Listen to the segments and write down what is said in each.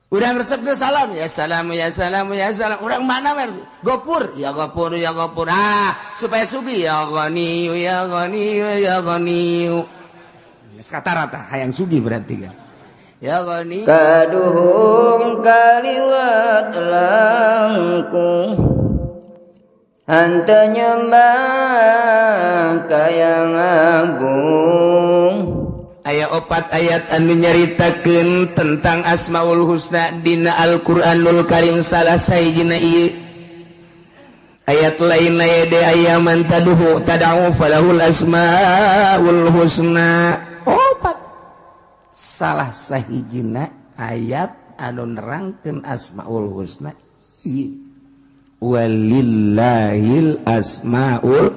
Urang resepna salam ya salam ya salam ya salam. Urang mana mer? Gopur ya gopur ya gopur. Ah, supaya sugih ya ghaniyu ya ghaniyu ya ghaniyu. Geus kata rata hayang sugih berarti kan. Ya ghani. Kaduhung kaliwat langkung henteu nyembah ka Yang Agung. Aya opat ayat anu nyaritakeun tentang Asmaul Husna dina Al-Qur'anul Karim salah sahijina ieu. Ayat lain aya de aya man taduhu tad'u falahul asmaul husna. Opat. Salah sahijina ayat anu nerangkeun Asmaul Husna ieu. Walillahil asmaul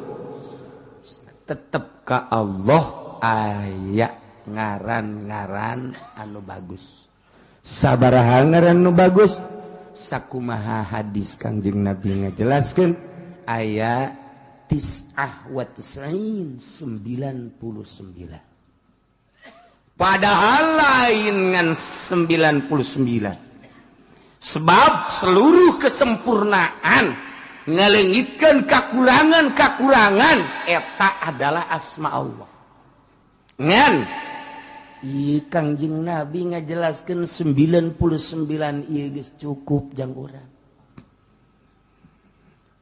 husna. Tetep ka Allah aya ngaran-ngaran anu bagus. Sabaraha ngaran anu bagus? Sakumaha hadis Kangjeng Nabi ngajelaskeun aya tis'ah wa tis'in, 99. Padahal lain ngan 99. Sebab seluruh kesempurnaan ngalengitkeun kakurangan-kakurangan eta adalah asma Allah. Ngan Kangjeng Nabi ngajelaskeun 99 ieu geus cukup jang urang.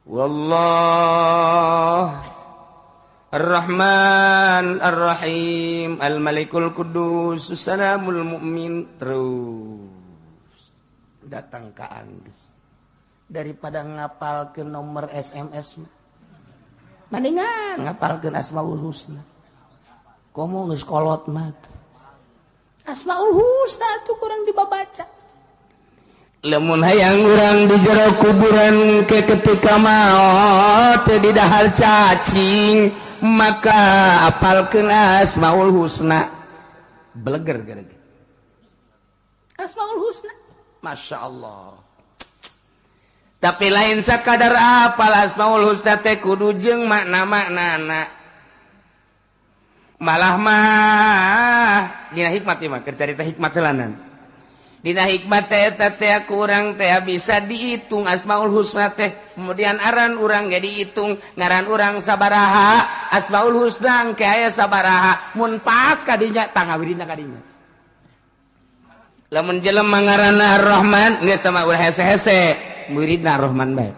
Wallah Ar-Rahman Ar-Rahim Al-Malikul Qudus Salamul Mukmin terus datang ka anggeus. Daripada ngapalkeun nomor SMS mah mendingan ngapalkeun Asmaul Husna. Komo geus kolot mah Asmaul Husna tuh kurang dibabaca. Lamun hayang urang di jero kuburan ke ketika maot di dahar cacing maka apalkeun Asmaul Husna. Beleger gara-gara Asmaul Husna. Masya Allah. Tapi lain sakadar apal Asmaul Husna teh kudu jeung makna-maknana. Malah mah dina hikmat ieu mah keur carita hikmat heulanan. Dina hikmat teh eta teh kurang teh bisa dihitung Asmaul Husna teh. Kemudian aran urang ge dihitung, ngaran urang sabaraha, Asmaul Husna engke aya sabaraha. Mun pas kadinya tangawirina kadinya. Lamun jelema ngaranna Ar-Rahman geus teh mah ulah hese-hese, wiridna Ar-Rahman bae.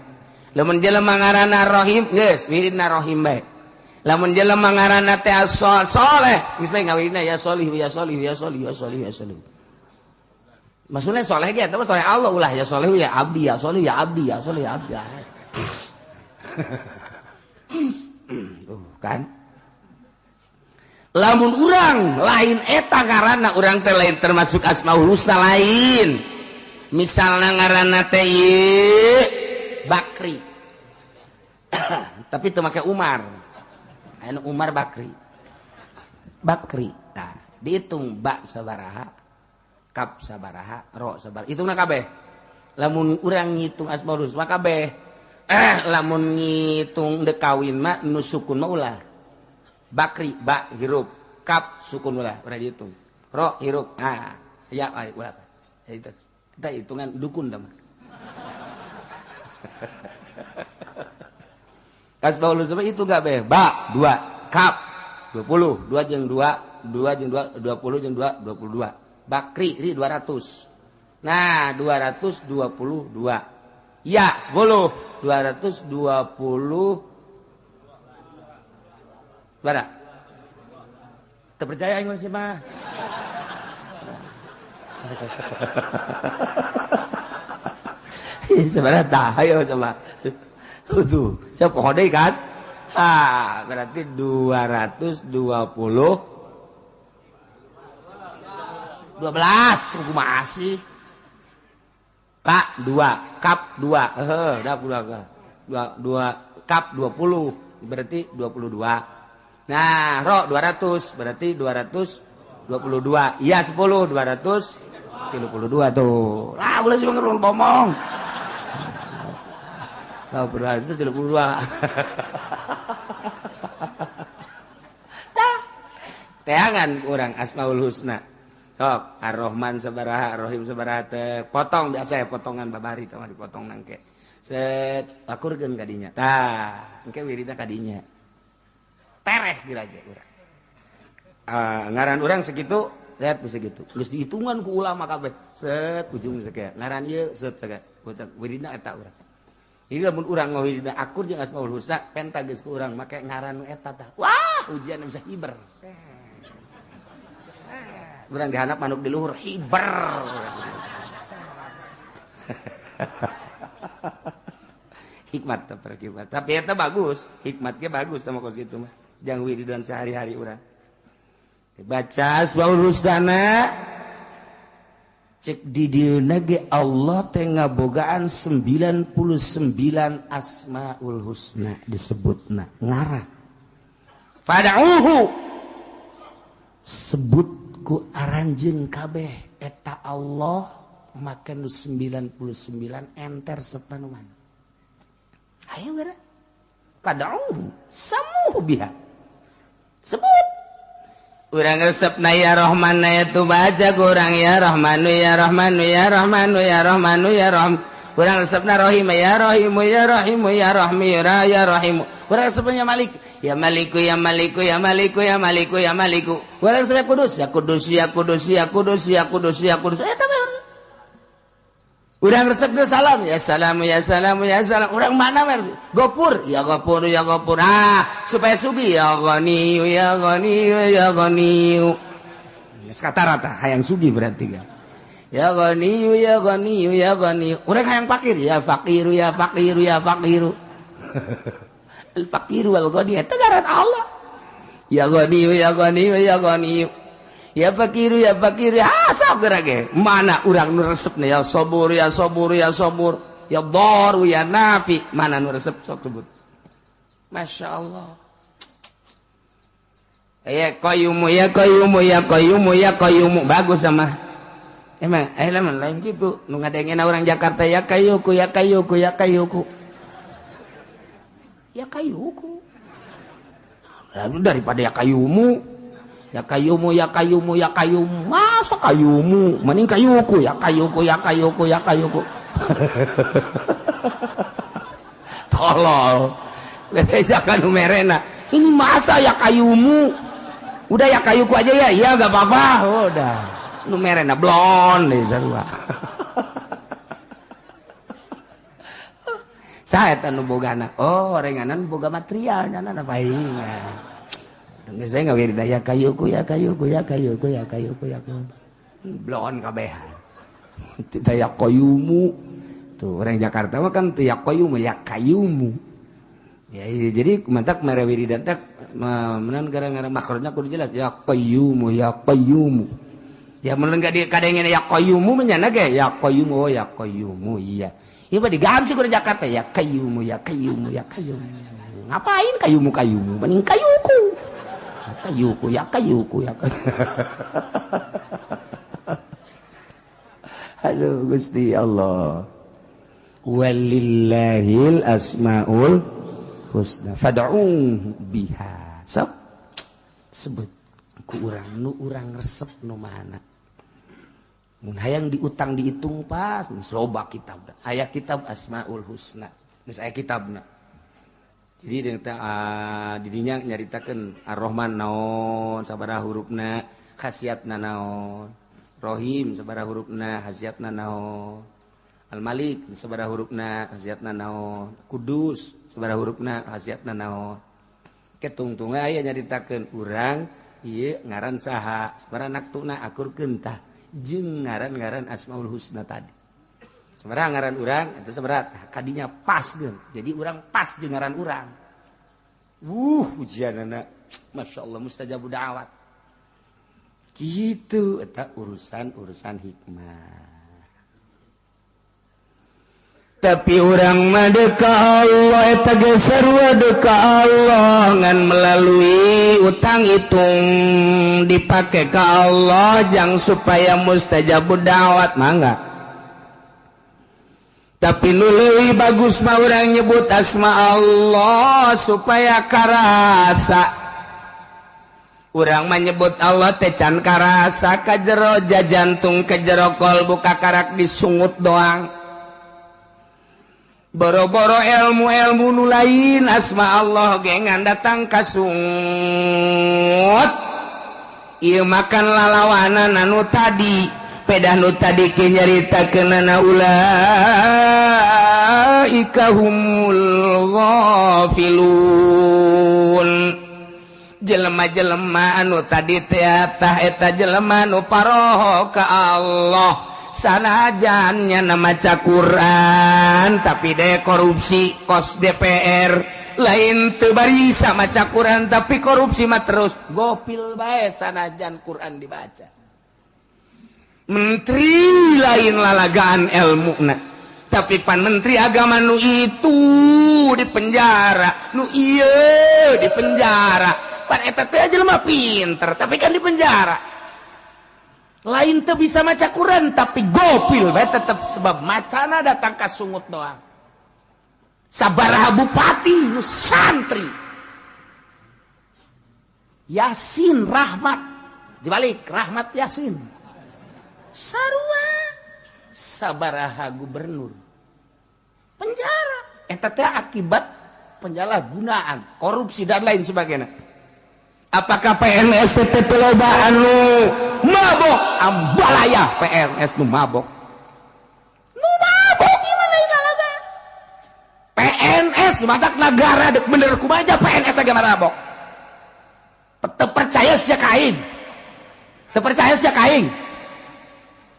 Lamun jelema ngaranna Ar-Rahim geus wiridna Rahim bae. Lamun jelema ngaranna teh Soleh geus bae ngawirina ya Solih ya Solih ya Solih ya Solih ya Solih. Maksudnya soleh ge eta mah soleh Allah ulah ya soleh ya abdi ya soleh ya abdi ya soleh ya abdi. Tuh kan. Lamun urang lain eta ngaranna urang teh lain termasuk Asmaul Husna lain. Misalna ngaranna teh Bakri. Tapi teu make Umar. Anu Umar Bakri. Bakri. Nah, dihitung ba sabaraha, kap sabaraha, ro sabaraha. Hitungna kabeh. Lamun urang ngitung Asmaul Husna kabeh. Lamun ngitung deuk kawin mah nu sukun mah ulah. Bakri ba hirup, kap sukun ulah, ulah dihitung. Ro hirup, ah ya ulah. Itu kita hitungan dukun dah mah. Asmaul Husna itu kabeh. Ba 2, kap 20, 2 jeung 2, 2 jeung 2, 20 jeung 2, 22. Bakri ri 200. Nah, 222. Ya, 10, 220. Bara. Terpercaya aing sih mah. Sebenarnya tah ayo coba. Tuh, saya poho deui kan? Ah, berarti 220 12 kumaha sih? K 2, kap 2. Heuh, dah 2 2 kap 20 berarti 22. Nah, ro 200 berarti 222. Iya 10 232 tuh. Lah boleh sih ngomong ngomong. Lah 232. Tah. Teangan urang Asmaul Husna. Tok, Ar-Rahman sabaraha, Ar-Rahim sabaraha teh. Potong biasa ya potongan babari teh mah dipotong nangke. Set akurkeun ka dinya. Tah, engke wiridna ka dinya. Tereh geura ge urang. Ah, ngaran urang segitu, lihat segitu. Geus dihitungan ku ulama kabeh. Set ujung sakieu. Ngaran ieu set sakieu. Wiridna eta urang. Jadi lamun urang ngawiridna akur jeung Asmaul Husna, penta geus ku urang make ngaran nu eta tah. Wah, ujian bisa hiber. Urang dihandap manuk di luhur hiber. Hikmat teh perkibat. Tapi eta bagus, hikmatnya bagus sama kos kitu mah. Jang wiridan sehari-hari urang. Baca Asmaul Husna cek di dieuna ge Allah teh ngabogaan 99 Asmaul Husna disebutna ngaran. Fad'uhu sebut ku aranjeun kabeh eta Allah make nu 99 enter sepanuan. Ayo geura. Fad'uhu samuhu biha. Sebut urang resepna ya Rahman na itu baca kurang ya Rahmanu ya Rahmanu ya Rahmanu ya Rahmanu ya Rahim. Urang resepna Rahim ya Rahimu ya Rahimu ya Rahmi ya Rahimu. Urang resepna ya Malik ya Maliku ya Maliku ya Maliku ya Maliku ya Maliku. Urang resepna Kudus ya Kudus ya Kudus ya Kudus ya Kudus ya Kudus. Eta mah urang resepna salam ya salamu ya salamu ya salam. Urang mana mer Gopur ya Gopur ya Gopur. Ah, supaya sugih ya Ghaniyu ya Ghaniyu ya Ghaniyu. Geus kata rata hayang sugih berarti kan. Ya Ghaniyu ya Ghaniyu ya Ghaniyu. Urang hayang fakir ya fakiru ya fakiru ya fakiru. Al fakiru wal ghani eta ngaran Allah. Ya Ghaniyu ya Ghaniyu ya Ghaniyu. Ya fakiru ya fakiru ah sok geura ge. Mana urang nu resepna ya sabur ya sabur ya sabur ya daru ya nafi. Mana nu resep sok sebut. Masya Allah. Ya qayyumu ya qayyumu ya qayyumu ya qayyumu bagus sama. Emang lamun lain gitu nu ngadengena orang Jakarta ya kayuku ya kayuku ya kayuku. Ya kayuku. Lalu daripada ya kayumu. Ya kayumu ya kayumu ya kayumu masa kayumu mending kayuku ya kayuku ya kayuku ya kayuku. Tolol bebejakan merena ini masa ya kayumu udah ya kayuku aja ya iya gak apa-apa udah nu merena blon deh sarua. Saya tanu bogana oh renganan boga material nyana paingan. Saya nggak wirida ya kayuku ya kayuku ya kayuku ya kayuku ya kayuku blon kabehan tidak ya kayumu tuh orang Jakarta mah kan ya kayumu ya kayumu ya jadi mantak mere wiridan teh menan gara-gara makrotnya kudu jelas ya kayumu ya kayumu ya mun enggak di kadengena ya kayumu menyana ge ya kayumu oh ya kayumu iya ieu mah diganti ku Jakarta ya kayumu ya kayumu ya kayumu ngapain kayumu kayumu mending kayuku kayuku ya kayuku ya kayuku. Aduh Gusti Allah. Walillahil asmaul husna fad'uhu biha. Sok sebut ku urang nu urang resep nu mana. Mun hayang diutang dihitung pas geus loba kitab. Aya kitab Asmaul Husna. Geus aya kitabna. Jadi didinya nyaritakeun Ar-Rahman naon sabaraha hurufna, khasiatna naon. Rahim sabaraha hurufna, khasiatna naon. Al-Malik sabaraha hurufna, khasiatna naon. Kudus sabaraha hurufna, khasiatna naon. Ketungtung aya nyaritakeun urang ieu ngaran saha, sabaraha naktuna akurkeun tah jeung ngaran-ngaran Asmaul Husna tadi. Sabaraha ngaran urang eta sabaraha kadinya pas geun. Jadi urang pas jeung ngaran urang. Ujianana Masya Allah mustajabu da'wat. Gitu eta urusan-urusan hikmah. Tapi urang mah deka Allah eta ge sarua deka Allah ngan melalui utang hitung dipake ka Allah jang supaya mustajabu da'wat mangga. Tapi nu leuwih bagus mah urang nyebut asma Allah supaya karasa. Urang menyebut Allah teh can karasa ka jero jantung ke jero kolbu kakarak disungut doang. Boro-boro ilmu-ilmu nu lain asma Allah ge ngan datang kasungut. Ieu makan lalawanan anu tadi, pedah nu tadi ke nyaritakeunana ulaika humul ghafilun. Jelema-jelema anu tadi teh eta jelema nu paroho ka Allah sanajan nya maca Quran tapi deh korupsi kos DPR lain teu barisa maca Quran tapi korupsi mah terus gopil bae sanajan Quran dibaca. Menteri lain lalagaan elmuna tapi pan menteri agama nu itu di penjara, nu ieu di penjara. Pan eta teh jelema pinter tapi kan di penjara. Lain teu bisa maca Quran tapi gopil bae tetep sebab macana datang ka sungut doang. Sabaraha bupati nu santri. Yasin Rahmat dibalik Rahmat Yasin. Sarua sabaraha gubernur penjara. Eta teh akibat penyalahgunaan, korupsi dan lain sebagainya. Apakah PNS teh loba anu mabok? Ambalaya PNS nu mabok. Nu mabok gimana lalaga? PNS matak negara dek bener kumaha PNS agama mabok. Teu percaya sia ka aing. Teu percaya sia ka aing.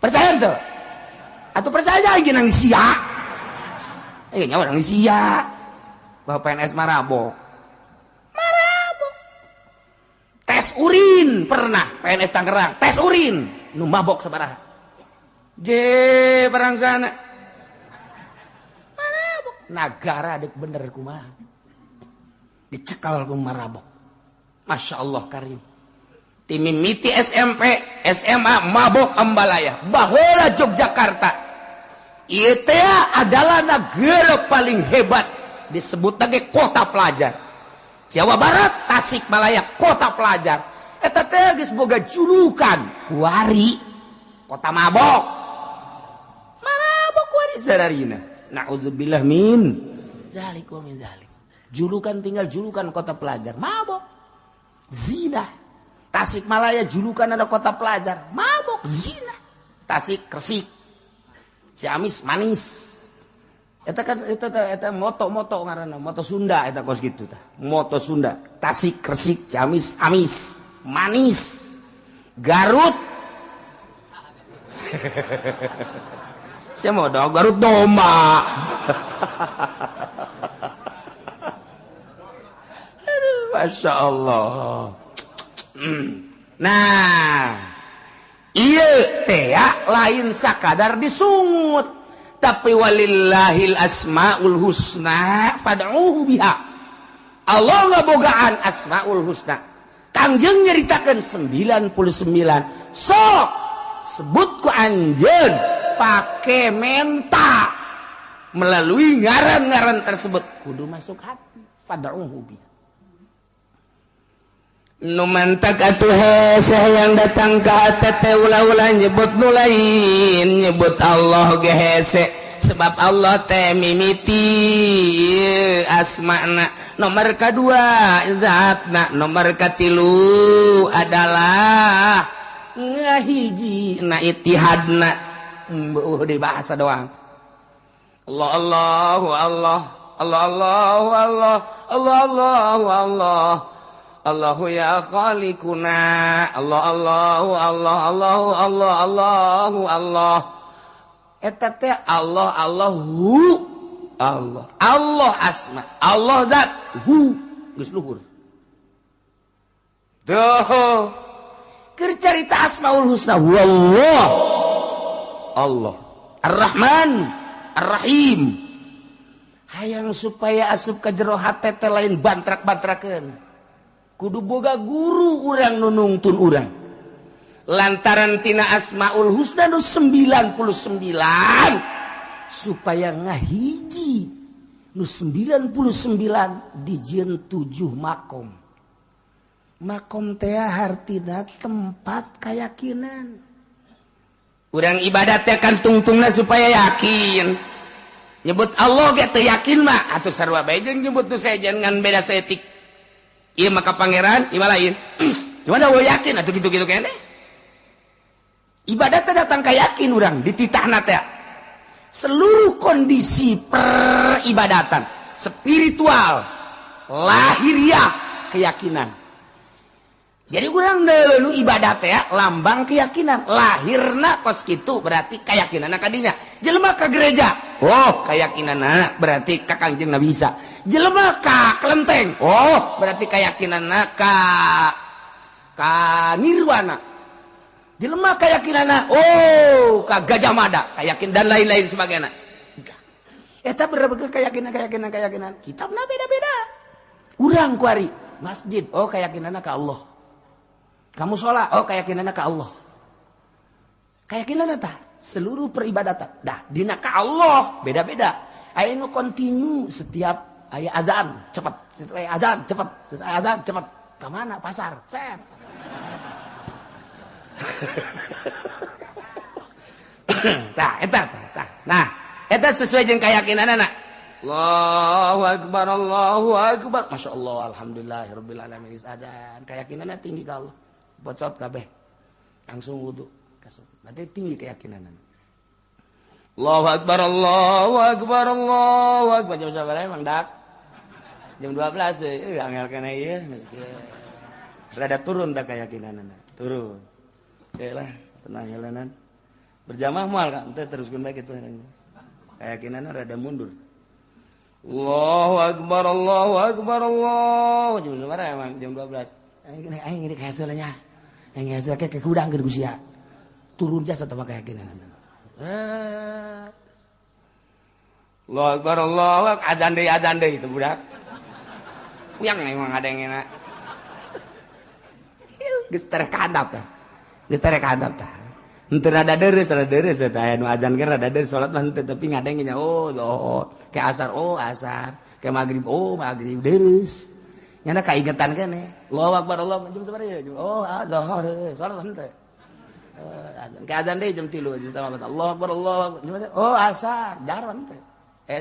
Percaya teu? Atau percaya aing nang sia? Eh nya urang sia. Bahwa PNS marabok. Tes urin pernah PNS Tangerang, tes urin nu mabok sabaraha. Je barang sana. Marabok. Nagara dek bener kumaha. Dicekal ku marabok. Masya Allah karim. Timimiti SMP, SMA mabok ambalaya. Baheula Yogyakarta. Ieu teh adalah negara paling hebat disebut lagi kota pelajar. Jawa Barat, Tasikmalaya, kota pelajar. Eta teh geus boga julukan kuari kota mabok. Mabok kuari sararina. Naudzubillah min zalik wa min zalik. Julukan tinggal julukan kota pelajar, mabok. Zina. Tasikmalaya julukan ada kota pelajar, mabok, zina. Tasik Resik. Ciamis manis. Eta kan eta moto-moto ngaranna, moto Sunda eta kos kitu tah. Moto Sunda, Tasik, Resik, Ciamis, amis, manis. Garut. Saya mau dong Garut domba. Aduh, Masya Allah. Nah, ieu teh lain sakadar disungut. Tapi walillahil asmaul husna fad'uhu biha. Allah ngabogaan asmaul husna. Kangjeng nyeritakeun 99. Sok sebut ku anjeun pake menta melalui ngaran-ngaran tersebut kudu masuk hati fad'uhu biha. Nu mantak atuh hese yang datang ka hate teh ulah-ulah nyebut nu lain, nyebut Allah ge hese sebab Allah teh mimiti asmana. Nomor kedua zatna, nomor katilu adalah ngahiji na ittihadna. Beuh di bahasa doang. Allah Allahu Allah, Allah Allahu Allah, Allah Allahu Allah. Allahu ya khaliquna, Allah Allahu Allah, Allahu Allah, Allahu Allah. Eta teh Allah Allahu Allah. Allah asma, Allah zat, hu geus luhur. Duh. Keur carita Asmaul Husna, wallah. Allah. Ar-Rahman, Ar-Rahim. Hayang supaya asup ka jero hate teh lain bantrak-bantrakeun. Kudu boga guru urang nu nungtun urang. Lantaran tina Asmaul Husna nu 99 supaya ngahiji nu 99 dijieun 7 makom. Makom teh hartina tempat keyakinan. Urang ibadat teh kan tungtungna supaya yakin. Nyebut Allah ge teu yakin mah atuh sarua bae jeung nyebut nu sejen ngan beda saeutik. Ieu mah ka pangeran, ieu mah lain. Cuma da yakin atuh kitu-kitu keneh. Ibadat teh datang ka yakin urang dititahna teh. Seluruh kondisi peribadatan spiritual, lahiriah, keyakinan. Jadi urang nu ibadat ya lambang keyakinan, lahirna kos kitu berarti keyakinanna kadinya. Jelema ka gereja, oh keyakinanna berarti ka Kangjeng Nabi Isa. Jelema ka kelenteng, oh berarti keyakinanna ka nirwana. Jelema keyakinanna oh ka Gajah Mada, keyakin dan lain-lain sebagainya. Eta berbagai keyakinan keyakinan keyakinan. Kitabna beda-beda. Urang kuari masjid, oh keyakinanna ka Allah. Kamu sholat, oh keyakinannya ke Allah. Keyakinannya tah seluruh peribadatan. Dah dina ka Allah beda-beda. Aya nu continue setiap aya azan cepat, setiap aya azan cepat, setiap aya azan cepat. Ka mana pasar? Set. Tah eta tah. Nah, eta sesuai jeung keyakinanna. Allahu akbar, Allahu akbar. Masyaallah, alhamdulillahirabbil alamin. Azan keyakinanna tinggi ka Allah. Bocot kabeh langsung wudu kasut. Berarti tinggi keyakinan. Allahu akbar, Allahu akbar, Allahu akbar. Jam sabaraha emang dak? Jam 12 angel kana ieu geus rada turun tak keyakinanna. Turun. Oke lah, tenang helanan. Berjamaah moal ka teh teruskeun bae kitu. Keyakinanna rada mundur. Allahu akbar, Allahu akbar, Allah. Jam sabaraha emang? Jam 12. Aing ini hasilnya. Yang hasil kayak kudang ke usia turun jasa sama keyakinan. Allahu akbar, Allah azan deui itu budak. Puyang emang ada yang enak. Geus terkadap tah. Geus terkadap tah. Henteu rada deureuh tah aya nu azan ge rada deureuh salat mah henteu tapi ngadengnya oh oh ke asar oh asar, ke magrib oh magrib deureuh. Nyana kaingetan kene. Allahu akbar, Allah jam sabaraha ya? Oh, zuhur, salat henteu. Ke azan deui jam 3 jam sama Allahu akbar, Allah. Oh, asar, dahar henteu.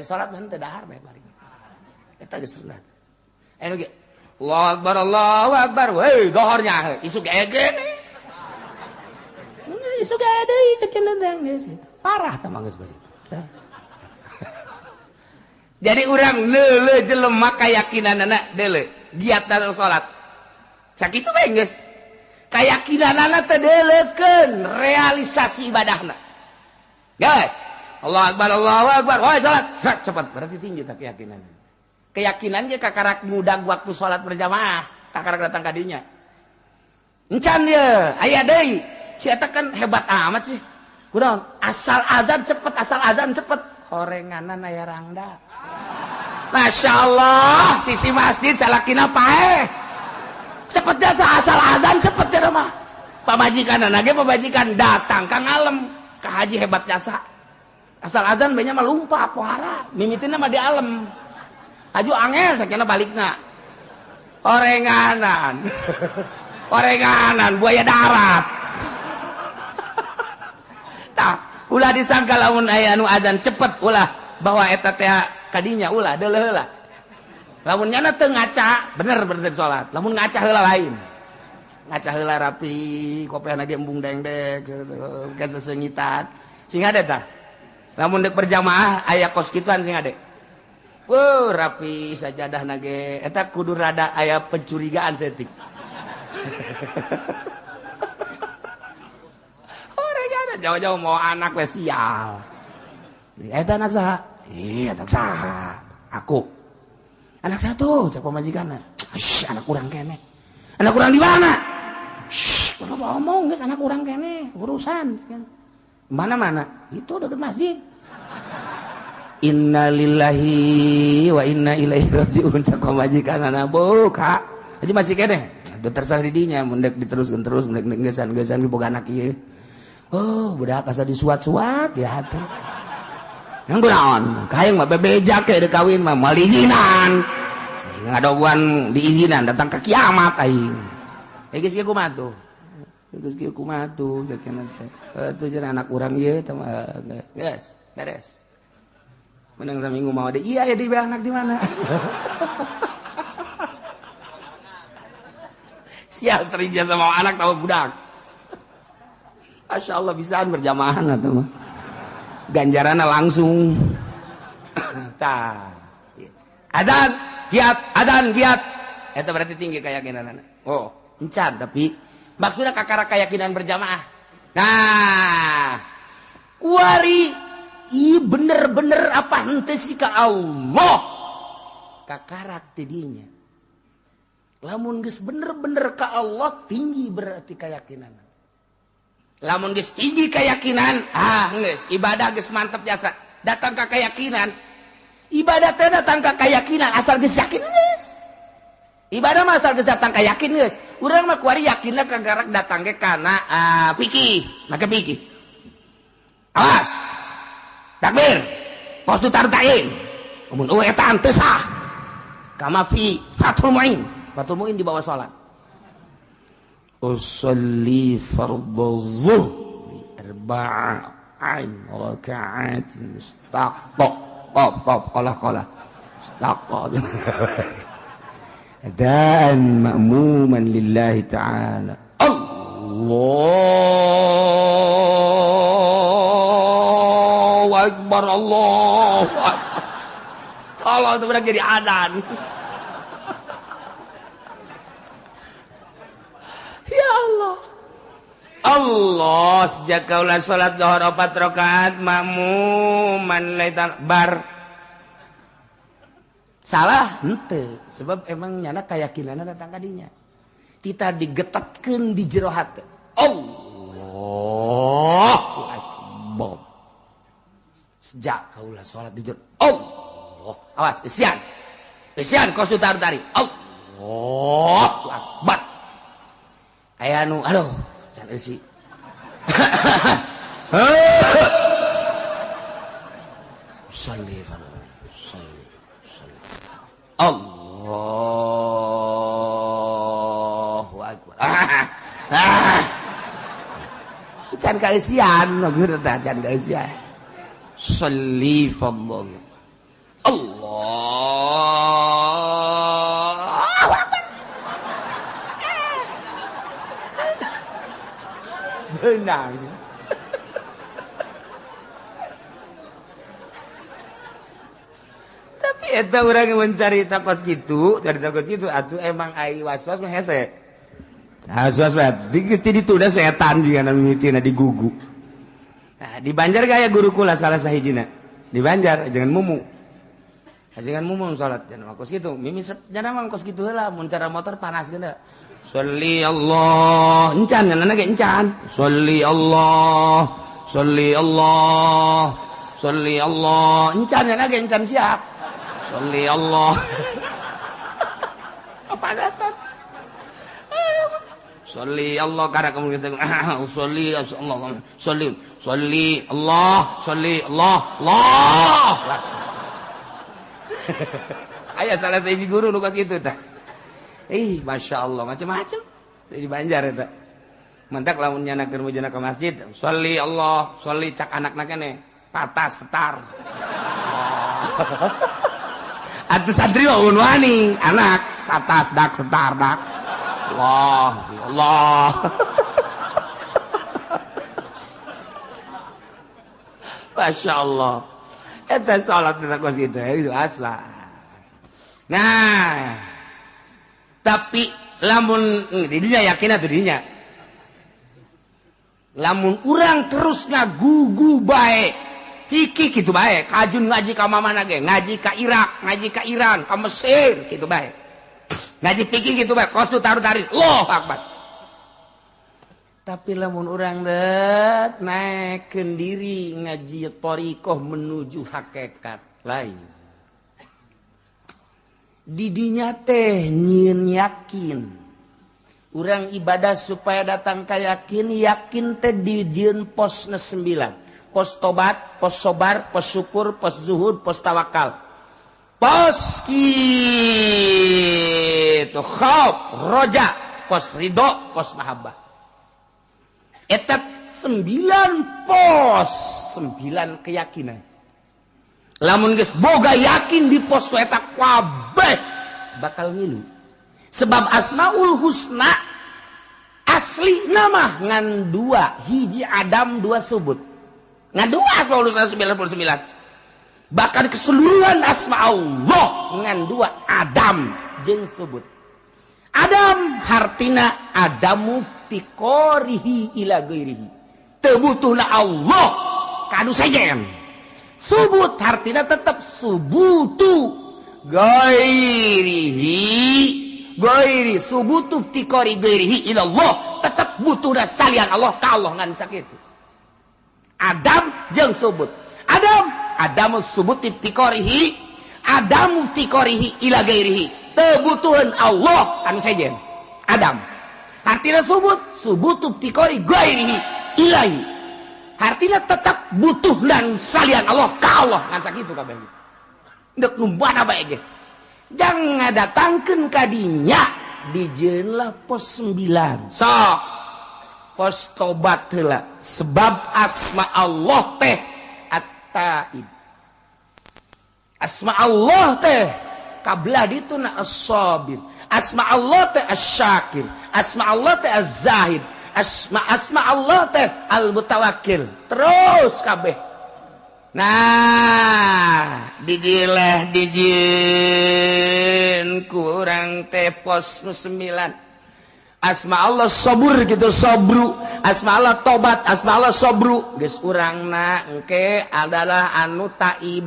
Salat henteu dahar bae balik. Eta geus sunat. Anu ge Allahu akbar, Allahu akbar. Weh, zuhurnya isuk ege. Isuk ege deui isuk cenah geus. Parah tah mah geus geus. Jadi urang leuleuh jelema kayakinanana deuleuh. Giat dalam salat. Sakitu bae geus. Kayakinanana teh deuleukeun realisasi ibadahna. Guys, Allahu akbar, Allahu akbar. Woi salat, cepat cepat. Berarti tinggi tah keyakinan. Keyakinan ge kakarak ngudag waktu salat berjamaah, kakarak datang ka dinya. Encan ye, aya deui. Si eta kan hebat amat sih. Kunaon? Asal azan cepet, asal azan cepet. Horenganan aya rangda. Masya Allah, sisi masjid salakina paeh. Cepet jasa asal azan cepet ya mah. Pamajikan anake pamajikan datang ka ngalem, ka haji hebat jasa. Asal azan banyak mah lumpat pohara, mimitina mah di alem. Aju angel sakina balikna. Orenganan. Orenganan buaya darat. Tah, ulah disangka lamun aya anu azan cepet ulah bahwa eta teh kadinya ulah deuleuh heula. Lamun nyana teu ngaca, bener bener salat. Lamun ngaca heula lain. Ngaca heula rapi, kopiahna ge embung dengdek, kasesengitan. Sing ade tah. Lamun deuk berjamaah aya kos kituan sing ade. Wuh, rapi sajadahna ge eta kudu rada aya pencurigaan setik. Orang jauh-jauh mau anak we sial. Eta anak saha? Iya, anak saha. Aku. Anak satu, cek pamajikanna. Shh, anak urang kene. Anak urang di mana? Shh, ulah ngomong geus anak urang kene, urusan. Mana-mana? Itu deket masjid. Innalillahi wa inna ilaihi rajiun cek pamajikanna buka. Aja masih kene. Itu terserah di dinya, mun deuk diteruskeun terus, mun deuk geus-geusan boga anak ieu. Oh, budak asa disuat-suat ya hati. Yang kunaon? Kahayang mah bebeja ke deuk kawin mah moal diizinan. Ngadoguan diizinan datang ke kiamat aing. Geus kieu kumaha tuh? Geus kieu kumaha tuh sakeuna teh. Atuh cenah anak urang ieu teh geus beres. Menang saminggu mau deh. Iya ya di anak di mana? Sial sering biasa mau anak tahu budak. Masya Allah bisaan berjamaah atau mah. Ganjaranna langsung. Tah. Adzan giat, adzan giat. Eta berarti tinggi keyakinanana. Oh, encan tapi maksudnya kakara keyakinan berjamaah. Nah, kuari i bener-bener apa henteu sih ka Allah. Kakarak tidinya. Lamun geus bener-bener ka Allah tinggi berarti keyakinan. Lamun geus tinggi keyakinan, ah geus ibadah geus mantep jasa. Datang ka keyakinan. Ibadah teh datang ka keyakinan asal geus yakin geus. Ibadah mah asal geus datang ka yakin geus. Urang mah kuari yakinna kagarak datang ge kana fikih, make fikih. Awas. Takbir. Kos du tartain. Mun eueuh eta teu sah. Kama fi Fathul Muin. Fathul Muin di bawah salat. Usolli fardhu zuhri arba'an raka'atin mustaqqa qaf qaf qala qala mustaqqa adaan ma'muman lillahi ta'ala. Allahu akbar Allahu akbar. Tolong itu benar jadi adzan. Ya Allah. Allah sejak kaulah salat zuhur 4 rakaat makmuman laitan bar. Salah henteu sebab emang nyana keyakinanna datang ka dinya. Tita digetatkeun di jero hate. Allahu akbar. Sejak kaulah salat di jero Allah. Awas isian. Isian kos taru-tari. Allahu akbar. Aya nu aduh can eusi. Shalli shalli shalli. Allahu akbar. Can kaeusian maksudna teh can kaeusian. Shalli fadl. Allahu akbar. Benang. Tapi eta urang mencari takos gitu, dari takos gitu atuh emang ai was-was mah hese. Was-was mah geus ti ditu da setan jiga na mimitina digugu. Nah, di Banjar gaya guru kula salah sahijina. Di Banjar jangan mumu. Jangan mumu salat jangan kos kitu. Mimi jangan mah kos kitu heula mun cara motor panas geuna. Sholli Allah, encan nana ge encan. Sholli Allah, sholli Allah, sholli Allah, encan nana ge encan siap. Sholli Allah. Kepanasan. Sholli Allah karena kamu geus sholli Allah, sholli, sholli Allah, sholli Allah, Allah. Aya salah sahiji guru nu kos kitu tah. Ih, masya Allah, macam-macam. Di Banjar eta. Mentak lamun nyana keur mujana ka masjid, sholli Allah, sholli cak anakna keneh, patas setar. Atuh santri mah wani, anak patas dak setar dak. Allah, Allah. Masya Allah. Eta salat eta kos kitu, itu asla. Nah, tapi lamun didinya yakin atuh dinya. Lamun urang terus ngagugu bae, fikih kitu bae, kajun ngaji ka mamana ge, ngaji ka Irak, ngaji ka Iran, ka Mesir kitu bae. Ngaji fikih kitu bae, kos tu taruh-tarik, Allahu akbar. Tapi lamun urang det naekkeun diri ngaji thariqah menuju hakikat lain. Didinya teh nyieun yakin. Urang ibadah supaya datang ka yakin, yakin teh dijieun posna 9. Pos tobat, pos sobar, pos syukur, pos zuhud, pos tawakal. Pos kitu khauf, roja, pos ridho, pos mahabbah. Eta 9 pos, 9 keyakinan. Lamun geus boga yakin di pos eta kabeh bakal ngilu. Sebab Asmaul Husna asli nama ngan 2, hiji adam 2 subut. Ngan 2 Asmaul Husna 99. Bahkan keseluruhan asma Allah ngan 2 adam jeung subut. Adam hartina adamu iftiqarihi ila ghairihi. Teu butuhna Allah ka anu sejen. Subut hartina tetep subutu ghairihi, ghairi subutu iftiqari ghairihi ila Allah, tetep butuhna salian Allah ka Allah ngan sakitu. Adam jeung subut. Adam adamu subut iftiqarihi, adamu iftiqarihi ila ghairihi. Teu butuheun Allah anu sejen. Adam hartina subut, subutu iftiqari ghairihi ilahi. Hartina tetap butuh dan salian Allah ka Allah ngan sakitu kabeh. Deuk nu mana bae ge. Jangan ngadatangkeun ka dinya dijieunlah pos 9. Sok pos tobat heula sebab asma Allah teh At-Taib. Asma Allah teh kablah dituna As-Sabir. Asma Allah teh Asy-Syakir. Asma Allah teh Az-Zahid. Asma Allah teh Al-Mutawakkil. Terus kabeh. Nah, dijileh dijieun kurang teh pos 9. Asma Allah sabur gitu sabru, asma Allah tobat, asma Allah sabru. Geus urangna engke adalah anu taib.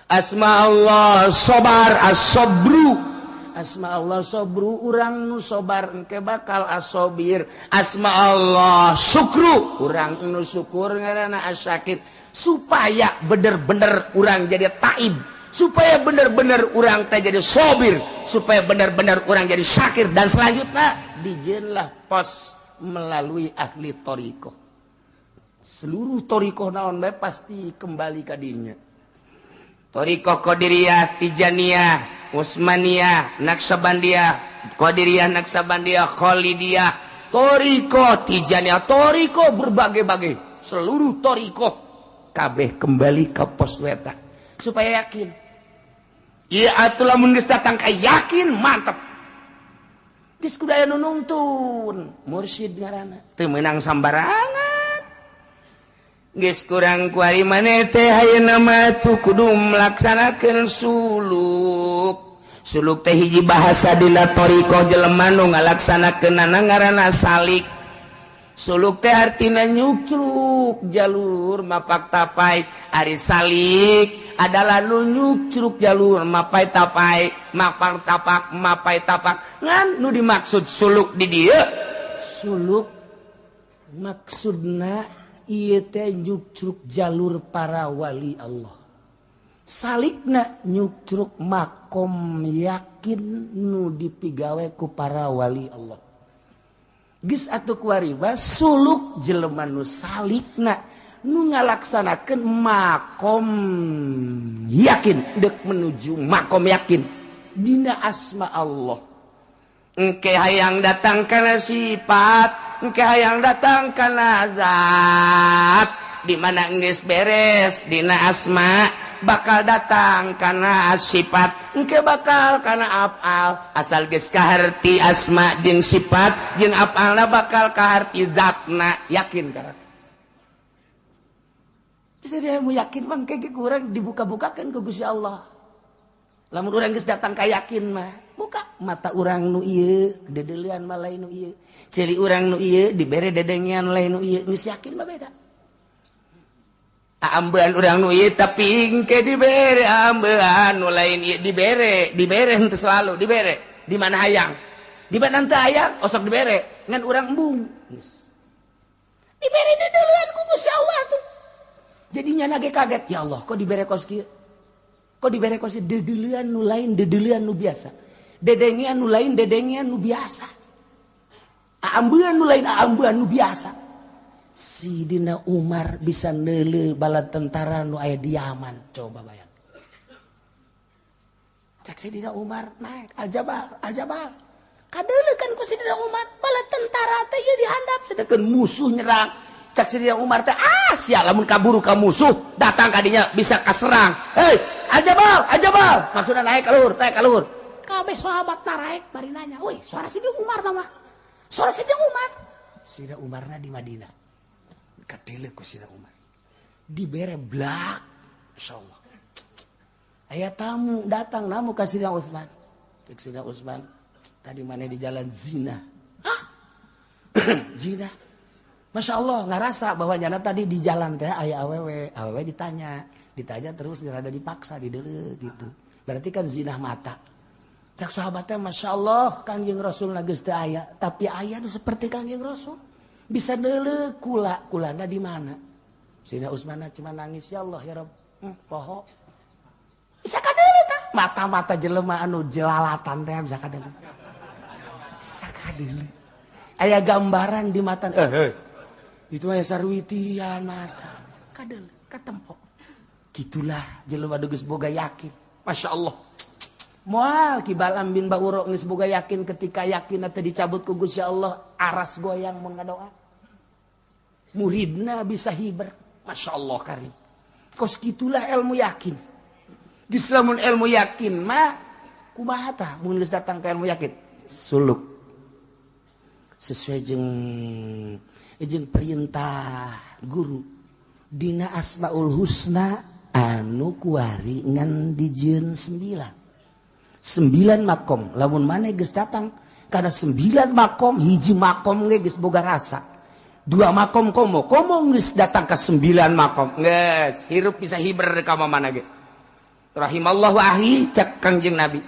Asma Allah sobar, as-sabru. Asma Allah sabru, urang nu sobar engke bakal asobir. Asma Allah syukru, urang nu syukur ngaranna asyakir. Supaya bener-bener urang jadi taib, supaya bener-bener urang teh jadi sobir, supaya bener-bener urang jadi syakir, dan selanjutnya dijieunlah pos melalui ahli thariqah. Seluruh thariqah naon bae pasti kembali ka dinya. Thariqah Qadiriyah, Tijaniyah, Utsmaniyah, Naqsyabandiyah, Qadiriyah, Naqsyabandiyah, Khalidiyah, thariqah Tijaniyah, thariqah berbagai-bagai, seluruh thariqah kabeh kembali ke pos weta supaya yakin. Ieu atuh lamun geus datang ka yakin mantep. Geus kudu aya nu nungtun, mursyid ngaranna. Teu meunang sambarangan. Geus kurang kuari maneh teh ayeuna mah tuh kudu melaksanakeun suluk. Suluk teh hiji bahasa dina thariqah jelema nu ngalaksanakeunana ngaranna salik. Suluk teh artina nyukcruk jalur mapak tapai. Ari salik adalah nu nyukcruk jalur mapai tapai, mapak tapak, mapai tapak. Ngan nu dimaksud suluk di dieu, suluk maksudna ieu teh nyukcruk jalur para wali Allah. Salikna nyukcruk makom yakin nu dipigawe ku para wali Allah. Geus atuh kuari suluk jelema nu salikna nu ngalaksanakeun makom yakin deuk menuju makom yakin dina asma Allah. Engke hayang datang kana sifat, engke hayang datang kana zat. Di mana geus beres dina asma bakal datang kana sifat, engke bakal kana afal. Asal geus kaharti asma jeung sifat jeung afalna bakal kaharti zatna, yakin kana. Jadi mau yakin mah engke kurang dibuka-bukakeun ku Gusti Allah. Lamun urang geus datang ka yakin mah, buka mata urang nu ieu dedeulean mah lain nu ieu, ceuli urang nu ieu dibere dedengean lain nu ieu, geus yakin mah beda. Ambean urang nu ieu tapi engke dibere ambean nu lain ieu, dibere, dibere henteu selalu dibere. Di mana hayang? Di mana henteu hayang osok dibere, ngan urang embung. Geus. Dibere dedeulean ku Gusti Allah tuh. Jadinya lagi kaget, ya Allah kok dibere kos kieu? Kok dibere kos kieu? Dedeulean nu lain dedeulean nu biasa. Dedengean nu lain dedengean nu biasa. Ambean nu lain ambean nu biasa. Sidina Umar bisa neuleuh bala tentara nu aya di Yaman. Coba bayang. Cek Sidina Umar naik Al-Jabal, Al-Jabal. Kadeuleu kan ku Sidina Umar, bala tentara teh ieu dihandap sedengkeun musuh nyerang. Cak Sidina Umar teh, ah sia lamun kaburu ka musuh datang kadinya bisa kaserang. Hei, ajabal, ajabal. Maksudna naik ka luhur, naik ka luhur. Kabeh sahabat naraek bari nanya, "Woi, suara Sidina Umar tah mah." Suara Sidina Umar. Sidina Umarna di Madinah. Kadeuleu ku Sidina Umar. Dibere blak, insyaallah. Aya tamu datang namu ka Sidina Utsman. Cek Sidina Utsman, tadi mana di jalan zina. Hah? Zina. Masya Allah, ngerasa bahwa nyana tadi di jalan teh aya awewe, awewe ditanya, ditanya terus rada dipaksa di deuleu gitu. Berarti kan zina mata. Cak sahabatnya, Masya Allah, Kangjeng Rasul geus teu aya, tapi aya nu seperti Kangjeng Rasul. Bisa deuleu kula, kulana di mana? Sidina Utsman cuma nangis, ya Allah ya Rabb, poho. Bisa kadeuleu tah? Mata-mata jelema anu jelalatan teh bisa kadeuleu. Bisa kadeuleu. Aya gambaran di mata. Itu aya sarwitian mata. Kadeuleu, katempo. Gitulah jelema geus boga yakin. Masya Allah. Moal Ki Balam bin Bauro geus boga yakin, ketika yakin teh dicabut ku Gusti Allah, aras goyang mun ngadoa. Muridna bisa hiber. Masya Allah karim. Kos gitulah ilmu yakin. Geus lamun ilmu yakin mah kumaha tah mun geus datang ke ilmu yakin? Suluk. Sesuai jeung perintah guru. Dina Asmaul Husna anu kuari ngan dijieun 9. 9 makom. Lamun maneh geus datang kana 9 makom, hiji makom ge geus boga rasa. 2 makom komo, komo geus datang ke 9 makom. Geus hirup bisa hiber ka mana ge. Rahimallahu ahi cak Kangjeng Nabi.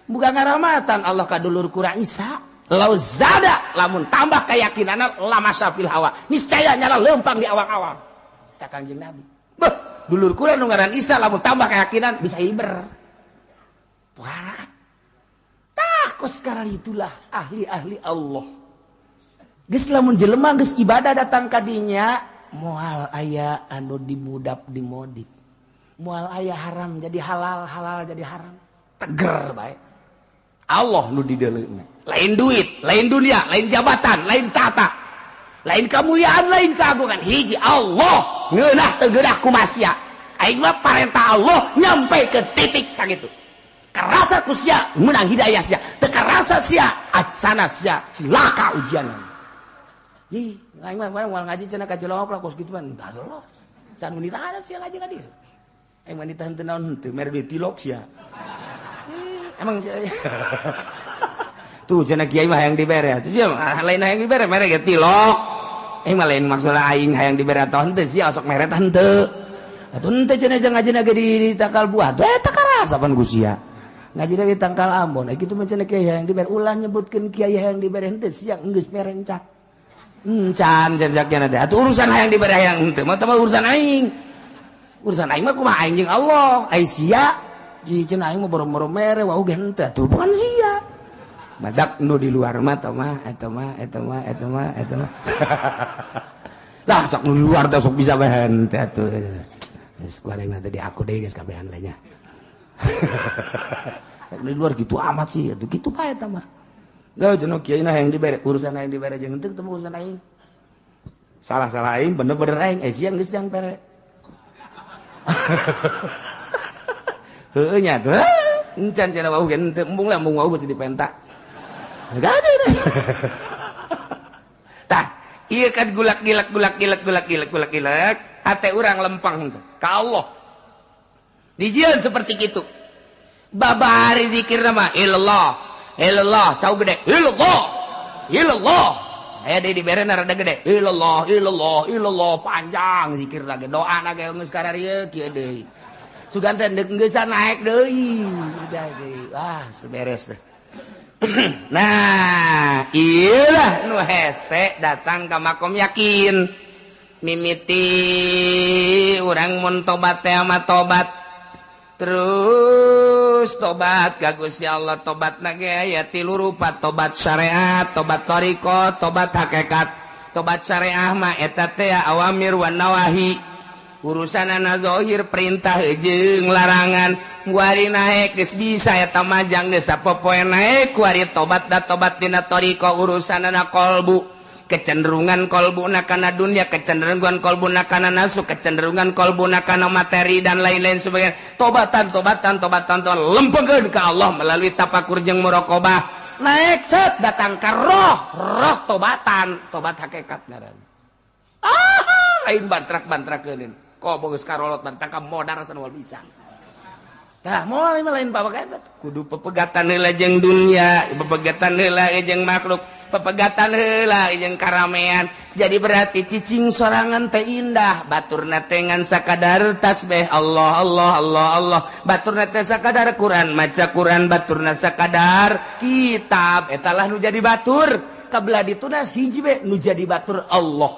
Bukan ngaramatan Allah ka dulur kurang Isa. Lau zada lamun tambah keyakinanna lama syafil hawa. Niscaya nyala lempang di awang-awang. Cak Kangjeng Nabi. Beuh, dulur kurang nu ngaran Isa lamun tambah keyakinan bisa hiber. Wah. Tah kos sekarang itulah ahli-ahli Allah. Geus lamun jelema geus ibadah datang kadinya moal aya anu dimudap dimodif. Moal aya haram jadi halal, halal jadi haram. Teger bae. Allah nu dideuleuna. Lain duit, lain dunia, lain jabatan, lain tata, lain kemuliaan, lain keagungan. Hiji Allah ngeunah teu geunah kumasia. Aing mah parentah Allah nyampe ke titik sakitu. Kerasa ku sia menang hidayah sia, teu karasa sia atsana sia cilaka ujianna. Ih, aing mah moal ngaji cenah ka Cilongok lah kos kitu mah entah lolos. San nu ditahan sia ngaji ka dieu. Aing mah ditahan teu naon henteu mere duit tilok sia. Emang sia. Tuh cenah kiai mah hayang dibere. Tuh sia lain hayang dibere mere ge tilok. Aing mah lain maksudna aing hayang dibere atau henteu sia sok mere tah henteu. Atuh henteu cenah jeung ngajina ge di tangkal buah. Tuh eta karasa pan ku sia. Ngajina ge tangkal ambon. Kitu mah cenah kiai hayang dibere ulah nyebutkeun kiai hayang dibere henteu sia geus mere encan. Encan cenah teh. Atuh urusan hayang dibere hayang henteu mah teh urusan aing. Urusan aing mah kumaha aing jeung Allah. Ai sia cenah aing mah boro-boro mere wau ge henteu atuh bukan sia. Badak nu di luar mah tah mah eta mah eta mah eta mah eta mah. Lah sok nu di luar teh sok bisa bae henteu atuh. Geus kuari mah teh di aku deui geus kabehan lainnya. Sok di luar gitu amat sih atuh kitu bae eta mah. Dah cenah kiai na hayang dibere urusan hayang dibere jeung henteu teh urusan aing. Salah-salah aing bener-bener aing sia geus jang pere. Heueuh nya tuh. Encan cenah wau ge henteu embung lah embung wau geus dipenta. Gak ada. Tah, ieu kan gulak gilak gulak gilak gulak gilak gulak gilak, hate urang lempang teh ka Allah. Dijieun seperti kitu. Babari zikirna mah ilallah, ilallah, cau gede, ilallah, ilallah. Aya deui diberena rada gede, ilallah, ilallah, ilallah, panjang zikirna ge, doana ge geus kararieu kieu deui. Sugan teh deuk geusan naik deui. Udah deui. Ah, seberes teh. Nah, iyalah nu hese datang ka makom yakin. Mimiti urang mun tobat teh mah tobat. Terus tobat ka Gusti Allah, tobatna ge aya tilu rupa, tobat syariat, tobat thariqah, tobat hakikat. Tobat syariah mah eta teh awamir wan nawahi. Urusanana zahir perintah jeung larangan. Kuari naek geus bisa eta majang geus sapopoe naek kuari tobat da tobat dina thariqah urusanana kolbu. Kecenderungan kolbuna kana dunia, kecenderungan kolbuna kana nafsu, kecenderungan kolbuna kana materi dan lain-lain sebagainya. Tobatan, tobatan, tobatan, tobatan, lempengkeun ka Allah melalui tapakur jeung muraqabah. Naik set datang ka roh, roh tobatan, tobat hakikat ngaranna. Ah, lain bantrak-bantrakeun. Kok geus karolot bantrak ka modar asa bisa. Tah moal lain bapak kudu pepegatan heula jeung dunia, pepegatan heula jeung makhluk, pepegatan heula jeung karamean. Jadi berarti cicing sorangan teh indah, baturna teh ngan sakadar tasbih Allah Allah Allah Allah, baturna teh sakadar Quran, maca Quran, baturna sakadar kitab, eta lah nu jadi batur. Kabelah dituna hiji be nu jadi batur Allah.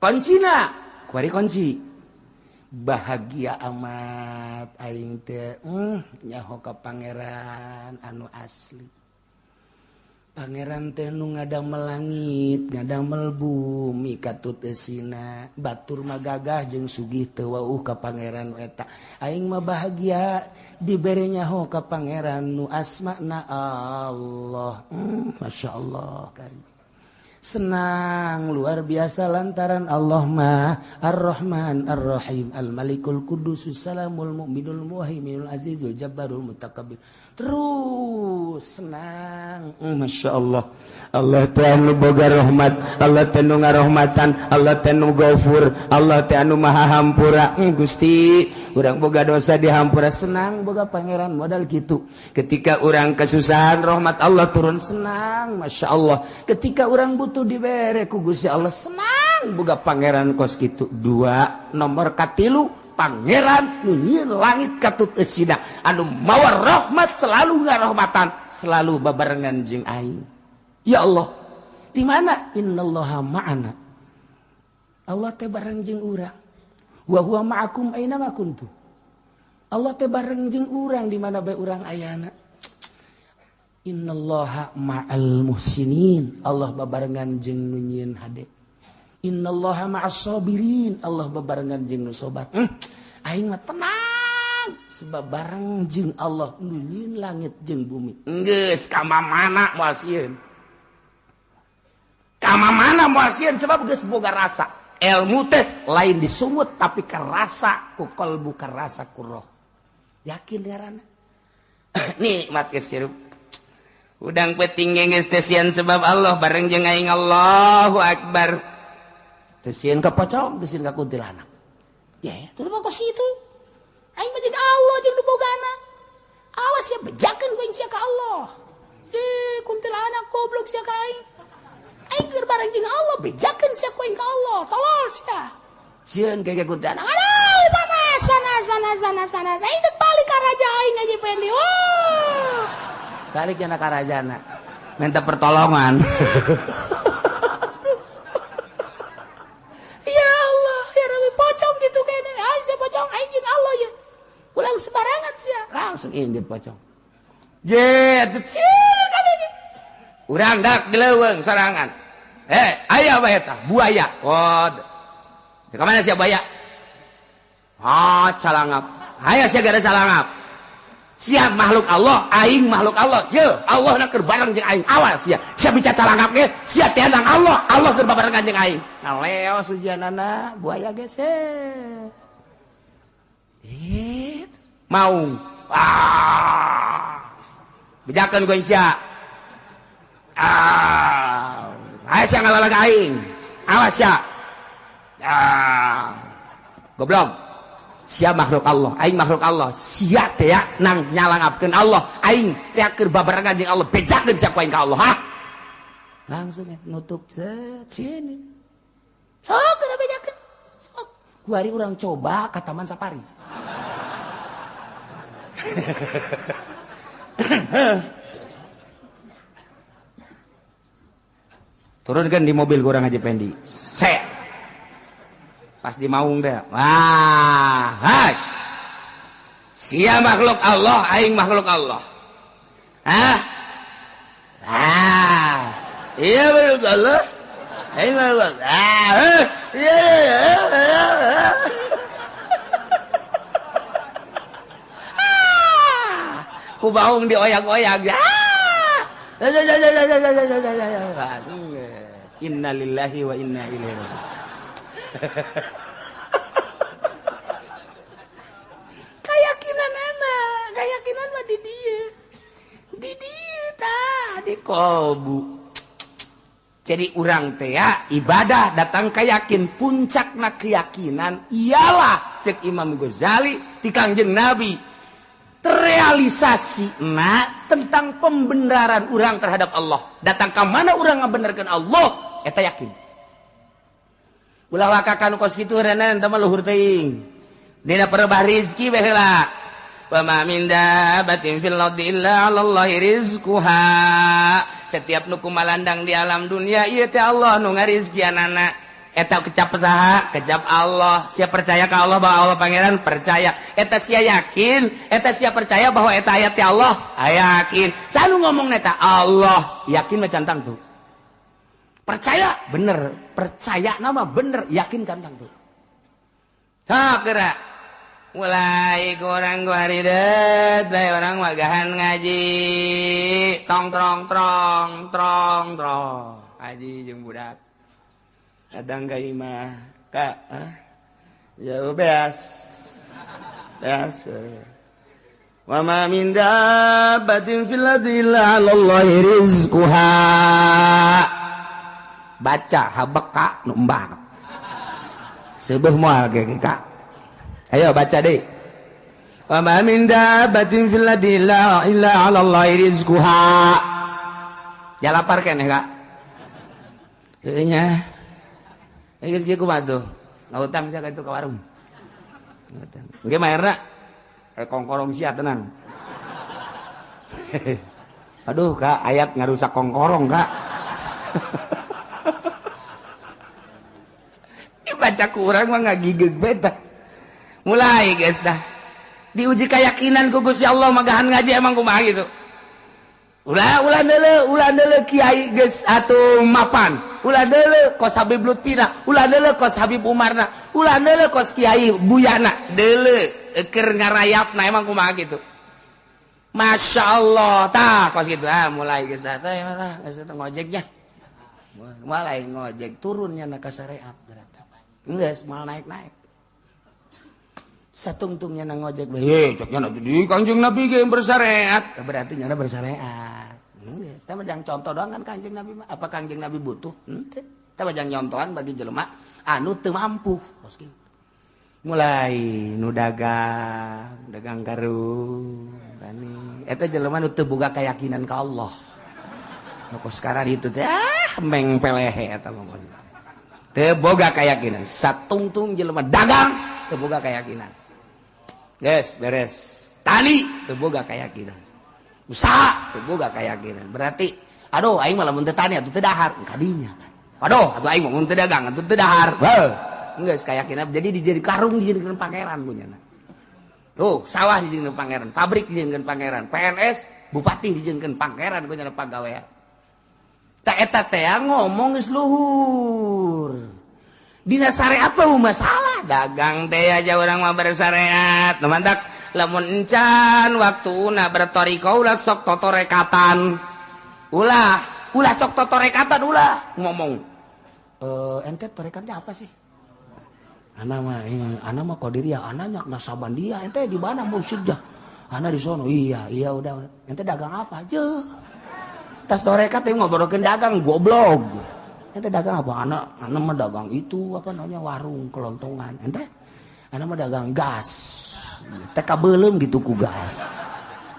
Kuncina, kuari kunci. Bahagia amat aing teh nyaho ka pangeran anu asli. Pangeran teh nu ngadamel langit, ngadamel bumi katut eusina, batur mah gagah jeung sugih teu wauh ka pangeran eta. Aing mah bahagia dibere nyaho ka pangeran nu asmana Allah. Masyaallah karim. Senang luar biasa lantaran Allah mah Ar-Rahman Ar-Rahim Al-Malikul Qudus Salamul Mu'minul Muhaiminul Azizul Jabbarul Mutakabbir. Terus senang. Masya Allah. Allah teh anu boga rahmat, Allah teh nu ngarahmatan, Allah teh nu gafur, Allah teh anu maha hampura. Gusti, urang boga dosa dihampura, senang boga pangeran modal kitu. Ketika urang kesusahan rahmat Allah turun, senang, Masya Allah. Ketika urang butuh dibere ku Gusti Allah, senang boga pangeran kos kitu. Dua, nomor katilu, pangeran nu nyieun langit katut eusina anu mawa rahmat selalu ngarahmatan, selalu babarengan jeung aing. Ya Allah, di mana innallaha ma'ana? Allah teh bareng jeung urang. Wa huwa ma'akum aina ma kuntum. Allah teh bareng jeung urang di mana bae urang ayana. Innallaha ma'al muhsinin. Allah babarengan jeung nu nyieun hade. Innallaha ma'as sabirin. Allah babarengan jeung nu sabar. Aing mah tenang sebab bareng jeung Allah nu nyieun langit jeung bumi. Geus ka mana moal sieun. Ka mana moal sieun sebab geus boga rasa. Ilmu teh lain disungut tapi kerasa ku kalbu, kerasa ku roh. Yakin ngaranna. Nikmat geus hirup. Udang peuting geus teh sieun sebab Allah bareng jeung aing. Allahu akbar. Teu sieun ka pocong, teu sieun ka kuntilanak. Ya, teu mah kos kitu. Aing mah jeung Allah jeung nu bogana. Awas sia bejakeun ku aing sia ka Allah. Eh, kuntilanak goblok sia ka aing. Aing keur bareng jeung Allah, bejakeun sia ku aing ka Allah. Tolol sia. Sieun ka kuntilanak. Aduh, panas, panas, panas, panas, panas. Aing teh balik ka raja aing aja Pendi. Oh. Balik kana ka rajana. Minta pertolongan. Pocong aing jeung Allah ya. Ulah sembarangan sia. Langsung indit pocong. Je, cicil kabeh. Urang dak dileuweung sorangan. Aya bae eta, buaya. Oh. Di ka mana sia buaya? Ah, calangap. Aya sia gara calangap. Sia makhluk Allah, aing makhluk Allah. Ye, Allah na keur bareng jeung aing. Awas sia. Sia bicara calangap ge, sia teh nang Allah, Allah keur babarengan jeung aing. Ngaleos ujianana buaya geser. Maung. Ah. Bejakeun ku sia. Ah. Aya sia ngalalag aing. Awas sia. Ah. Goblok. Sia makhluk Allah, aing makhluk Allah. Sia teh nang nyalangapkeun Allah, aing teh keur babarengan jeung Allah. Bejakeun sia ku aing ka Allah, hah? Langsung ya nutup set sini. Sok geura bejakeun. Sok. Kuari urang coba ka Taman Safari. Turunkan di mobil kurang aja Pendi. Set. Pas di maung deh. Wah, hai. Sia makhluk Allah, aing makhluk Allah. Hah? Ah. Iya makhluk Allah. Aing makhluk Allah. Ah, iya. Ku baung dioyag-oyag. Innalillahi wa inna ilaihi raji'un. Keyakinan anak, keyakinan mah di dieu. Di dieu tah, di kolbu. Jadi urang teh ya, ibadah datang keyakin, puncakna keyakinan ialah cek Imam Ghazali ti Kangjeng Nabi terrealisasi na tentang pembenaran urang terhadap Allah. Datang ka mana urang ngabenerkeun Allah, eta yakin. Ulah wakakan kos kitu renan eta mah luhur teuing. Dina perebah rizki bae heula. Wa ma min dabbatin fil ardi illa 'alallahi rizquha. Setiap nu kumalandang di alam dunia ieu teh Allah nu ngarizkianana. Eta kecap saha? Kecap Allah. Sia percaya ka Allah bahwa Allah pangeran? Percaya. Eta sia yakin, eta sia percaya bahwa eta ayat teh Allah? Yakin. Sanu ngomong eta Allah, yakin mah cantang tuh. Percaya bener, percaya nama bener, yakin cantang tuh. Ha geura. Mulai kurang guaridet, bae orang wagahan ngaji. Tong trong trong trong trong. Ngaji jeung budak. Kadang ka imah, Kak, ya beas. Beas. Wa ma min dabbatin fil ardi illa 'alallahi rizquha. Baca habeka nu embak. Seubeuh moal ge Kak. Ayo baca deh. Wa ma min dabbatin fil ardi illa 'alallahi rizquha. Ya lapar keneh Kak. Heuh nya. Geus kieu kumaha tuh? Ngahutang sia ka itu ka warung. Ngahutang. Engke mayarna kongkorong sia tenang. Aduh Kak, ayat ngarusak kongkorong Kak. Baca kurang mah ngagigeg beta. Mulai guys dah. Diuji keyakinan ku Gusti Allah magahan ngaji emang kumaha gitu. Ulah ulah deuleu kiai geus atuh mapan. Ulah deuleu kos Habib Lutfina, ulah deuleu kos Habib Umarna, ulah deuleu kos Kiai Buyana, deuleu keur ngarayapna emang kumaha gitu. Masya Allah, tah kos gitu. Ah mulai geus tah teh mah geus teh ngojeknya. Mulai ngojek turunnya na ka syariat berarti. Geus moal naik-naik. Satungtungnya nang ngojek heh ceknya di Kanjeng Nabi ge bersyariat, berarti nyana bersyariat. Geus teh mah jang contoh doang kan Kanjeng Nabi mah. Apa Kanjeng Nabi butuh? Henteu. Teh mah jang nyontohan bagi jelema anu teu mampu. Kos kitu. Mulai nu dagang, dagang karung tani. Eta jelema nu teu boga keyakinan ka Allah. Nu kos sekarang itu teh ah meng pelehe eta mah. Teu boga keyakinan. Satungtung jelema dagang teu boga keyakinan. Yes, beres. Tani teu boga keyakinan. Usaha teu boga keyakinan. Berarti aduh aing mah lamun teu tani atuh teu dahar kadinya kan. Aduh, atuh aing mah mun teu dagang atuh teu dahar. Heuh. Geus keyakinan jadi dijadi karung dijadikeun pangeran punyana. Tuh, sawah dijadikeun pangeran, pabrik dijadikeun pangeran, PNS, bupati dijadikeun pangeran punyana pagawean. Tah eta teh ngomong geus luhur. Dina syariat mah masalah dagang teh aja orang mah bersyariat. Nu mantak lamun encan waktuna bertoriko ulah sok totorekatan. Ulah, ulah sok totorekatan ulah ngomong. Ente torekatnya apa sih? Ana mah ana mah qadiriyah, ana nyak nasabandia, ente di mana mursyidnya? Ana di sono. Iya, iya udah. Ente dagang apa? Jeuh. Tas torekat teh ngobrolkeun dagang goblok. Ente dagang apa? Ana mah dagang itu apa namanya warung kelontongan. Ente ana mah dagang gas. Teh kabeuleum gitu ku gas.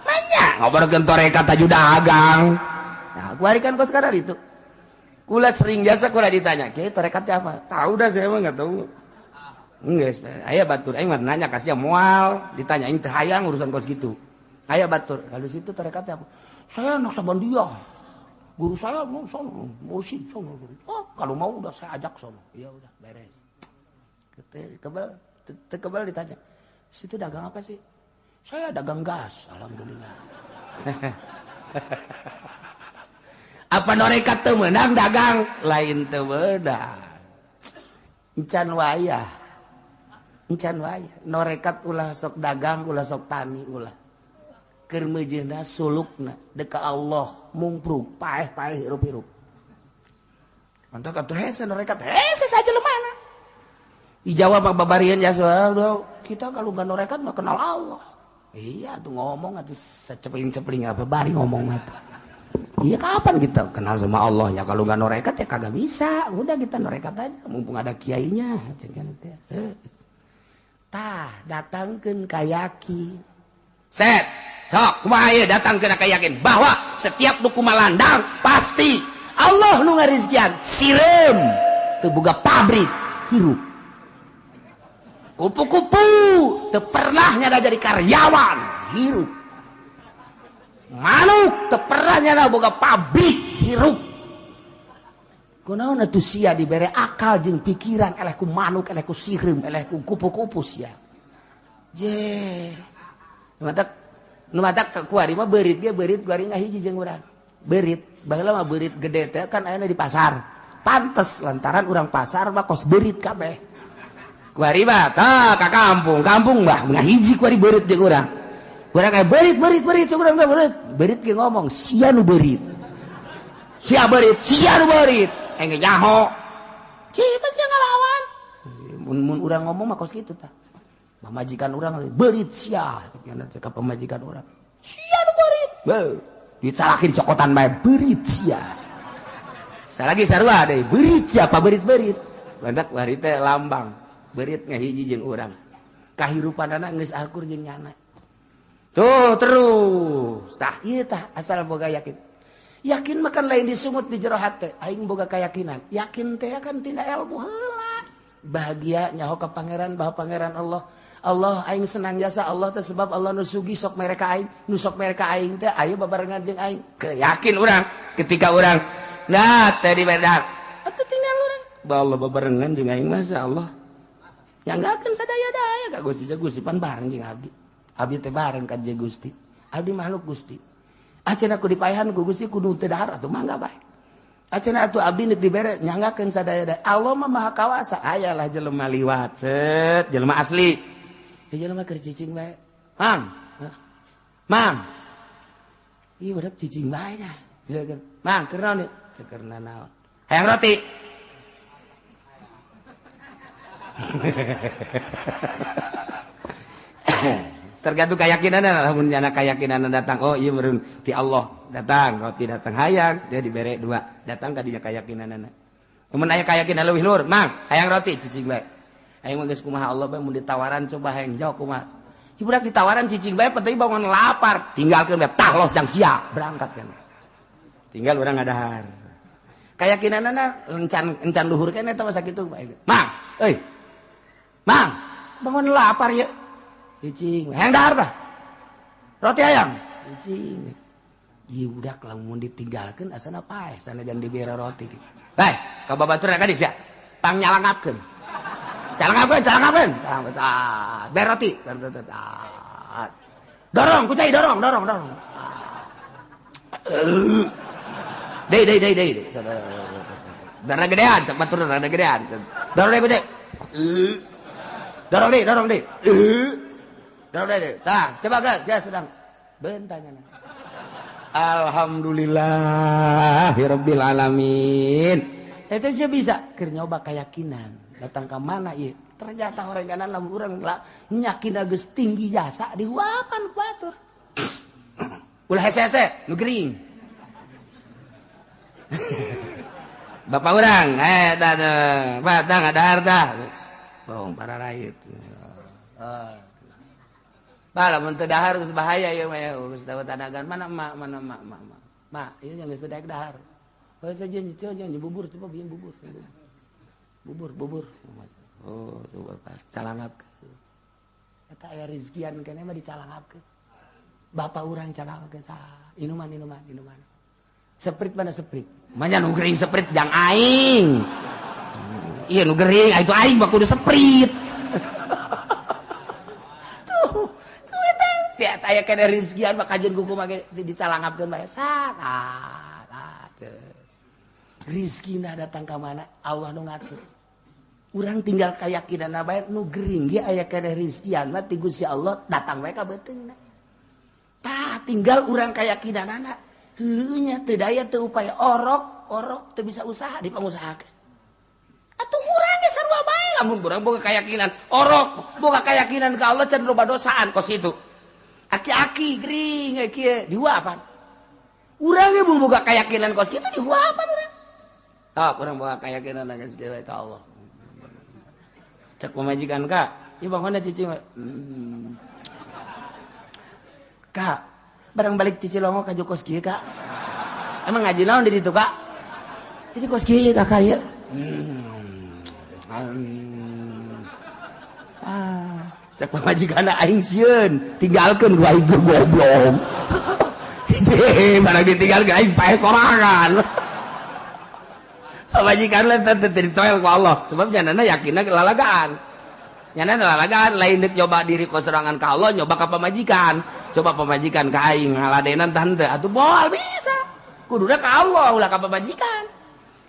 Banyak ngobrolkeun torekat aju dagang. Nah, ku hari kan kos sekarang itu. Kula sering jasa kula ditanya, "Kiai torekatnya apa?" Tahu dah saya mah enggak tahu. Geus, aya batur aing mah nanya kasih moal, ditanya aing teh hayang urusan kos gitu. Aya batur, kalau situ torekatnya apa? Saya Naksabandia. Guru saya mau sono, mursyid sono. Oh, kalau mau udah saya ajak sono. Iya udah beres. Kebal, kebal ditanya. Situ dagang apa sih? Saya dagang gas, alhamdulillah. Apa norekat teu meunang dagang? Lain teu meunang. Encan wayah. Encan wayah. Norekat ulah sok dagang, ulah sok tani, ulah. Keur meujeuhna sulukna deka Allah mungprung paeh-paeh hirup-hirup. Mantap atuh hese norekat hese saja lemana. Di Jawa mah babarian ya kita kalau nggak norekat nggak kenal Allah. Iya tuh ngomong atuh secepling-cepling apa bari ngomong atuh. Iya kapan kita kenal sama Allah ya kalau nggak norekat ya kagak bisa. Udah kita norekat aja mumpung ada kiainya. Tah datangkeun ka yakin. Set sok kumaha ieu datangkeun ka yakin bahwa setiap nu kumalandang pasti Allah nu ngarizkian sireum teu boga pabrik hirup. Kupu-kupu teu pernah nyada jadi karyawan hirup. Manuk teu pernah nyada boga pabrik hirup. Kunaon atuh sia dibere akal jeung pikiran eleh ku manuk eleh ku sireum eleh ku kupu-kupu sia. Je. Nu matak kuari mah beurit ge beurit kuari ngahiji jeung urang. Beurit baheula mah beurit gede teh kan ayeuna di pasar. Pantes lantaran urang pasar mah kos beurit kabeh. Kuari mah tah ka kampung, kampung mah ngahiji kuari beurit jeung urang. Urang aya beurit beurit beurit urang teh beurit. Beurit ge ngomong sia nu beurit. Sia beurit, sia nu beurit. Engge nyaho. Cieu sia ngalawan. Mun urang ngomong mah kos kitu tah. Pamajikan urang beurit sia, cenah ka pamajikan urang. Sia nu beurit. Beuh. Dicalakin cokotan bae beurit sia. Salagi sarua deui beurit sia apa beurit-beurit. Bandak bari teh lambang. Beurit ngahiji jeung urang. Kahirupanana geus akur jeung nyana. Tuh terus. Tah ieu tah asal boga yakin. Yakin mah kan lain disungut di jero hate. Aing boga keyakinan. Yakin teh kan tina ilmu heula. Bahagia nyaho ka pangeran bahwa pangeran Allah. Allah aing senang jasa Allah teh sebab Allah nu sugi sok mere ka aing, nu sok mere ka aing teh ayo babarengan jeung aing. Keyakin urang ketika urang nah teh dibedar. Atuh tinggal urang. Bah Allah babarengan jeung aing masyaallah. Ya enggak akan sadaya-daya ka Gusti Gusti pan bareng jeung abdi. Abdi teh bareng ka jeung Gusti. Abdi makhluk Gusti. Acenah ku dipaehan ku Gusti kudu teu dahar atuh mangga bae. Acenah atuh abdi neuk dibere nyanggakeun sadaya-daya. Allah mah maha kawasa. Ayalah jelema liwat set jelema asli. Ya jelema keur cicing bae. Mang. Mang. Ieu budak cicing bae nya. Mang keur naon ieu? Keur naon? Hayang roti. Tergantung keyakinan lamun nyana keyakinan datang oh iya meureun ti Allah datang roti datang hayang dia dibere dua datang ka dinya keyakinanana. Mun aya keyakinan leuwih luhur mang hayang roti cicing bae. Aing mah geus kumaha Allah bae mun ditawaran coba hayang jauh kumaha. Si budak ditawaran cicing bae penting bangun lapar tinggalkeun bae tah los jang sia berangkat kan. Tinggal urang ngadahar. Keyakinanana encan encan luhur kan eta mah sakitu bae. Mang euy. Mang bangun lapar ye. Cicing hayang dahar tah. Roti hayang. Cicing. Ieu budak lamun ditinggalkeun asana paeh sanajan dibere roti. Bae ka babaturna ka sia. Pang nyalangapkeun. Calangapkeun, calangapkeun. Ber roti. Dorong kucai dorong, dorong, dorong. Deui deui deui deui. Darah gedean, sok batur rada gedean. Dorong deui kucai. Dorong deui, dorong deui. Dorong deui. Tah, coba geus, sia sedang. Bentanya. Alhamdulillahirabbil alamin. Eta sia bisa keur nyoba keyakinan. Datang ke mana ieu? Ternyata orang kanan lamun urang lah nyakin geus tinggi jasa dihuapan ku batur. Ulah hese-hese nu gering. Bapak urang tah tah ngadahar tah. Bohong para rakyat. Bah lamun teu dahar geus bahaya ieu mah ya geus dapat tanagan mana emak mana emak emak. Mak ieu yang geus teu daek dahar. Heuh saja jeung bubur coba bieu bubur. Bubur bubur. Oh, coba calangapkeun. Eta aya rezekian keneh mah dicalangapkeun. Bapak urang calangapkeun saha? Inuman inuman inuman. Seprit mana seprit? Manya nu gering seprit jang aing. Iya nu gering, itu aing mah kudu seprit. Tuh, tuh eta. Tiap aya keneh rezekian mah kajeun kuku mah dicalangapkeun bae. Sat. Ah, teu. Rizkina datang ka mana Allah nu ngatur. Urang tinggal keyakinan bae nu gering ge aya keneh rizkian mah ti Gusti Allah datang bae ka beuteungna. Tah Tah tinggal urang keyakinanana. Heueuh nya teu daya teu upaya orok, orok teu bisa usaha dipangusahakeun. Atuh urang ge sarua bae lamun urang boga keyakinan orok, boga keyakinan ka Allah can loba dosaan kos kitu. Aki-aki gering kieu dihuapan. Urang ge boga keyakinan kos kitu dihuapan urang. Tah urang boga keyakinan geus kieu ka Allah. Cek pamajikan ka, ieu bang mana cici? Kak, barang balik cici longo ka kos kieu kak. Emang ngaji naon di ditu kak? Jadi kos kieu kakak ieu. Cek pamajikan aing sieun, tinggalkeun ku aing goblok. Hiji, barang ditinggalkeun aing paeh sorangan. Pamajikan lah teh ditoel ku Allah, sebab nyanana yakinna lalagaan. Nyanana lalagaan lain deuk nyoba diri ku sorangan ka Allah, nyoba ka pamajikan. Coba pamajikan ka aing ngaladenan tah henteu, atuh moal bisa. Kuduna ka Allah ulah ka pamajikan.